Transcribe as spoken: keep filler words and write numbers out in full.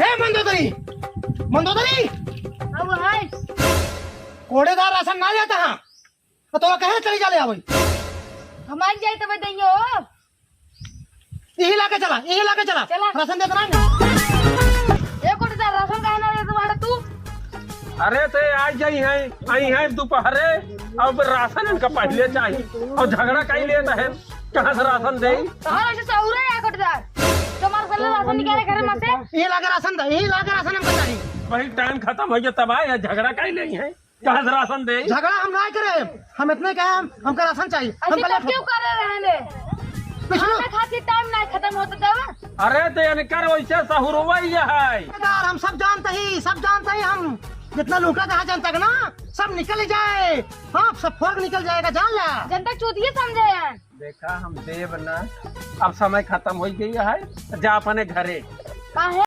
ए मंदोदरी, मंदोदरी, अब है। कोड़ेदार राशन ना लेता हाँ, तो कहे चली जा ले आवई। हम आई जाई तबे दइयो। यही लाके चला, यही लाके चला। चला। राशन देत ना। ए कोड़ेदार, राशन काहे ना देत बाड़ा तू? अरे ते आ जाई हैं, आई हैं दोपहरे, अब राशन इनका पहिले चाहिए और झगड़ा काहे लेत है, कहाँ से राशन दे? तोहर ऐसे सहूरे है कोड़ेदार, तुम्हारे पहले राशन निकाले घर में से। यही लाके राशन दे, यही लाके राशन हमका चाहिए। वही टाइम खत्म हो गया तब आए हैं, झगड़ा काहे ले हैं? कहाँ से राशन दे? झगड़ा हम ना करे, हम इतने कहे हम, हमका राशन चाहिए। ऐसे हमका तब लेट क्यों होता। कर रहे हैं ने? कुछ ना। खाना खातिर टाइम ना खत्म होता तब। अरे तो इनकर वैसे सहुरवा ही है। यार हम सब जानते ही, सब जानते ही हम। जितना लूटा कहा जनता का ना, सब निकल ही जाए। हाँ, सब फोड़ निकल जाएगा, जान ला। जनता चूतिया समझे हैं। देखा हम देब ना, अब समय खत्म हो गई है, जा अपने घरे। काहे?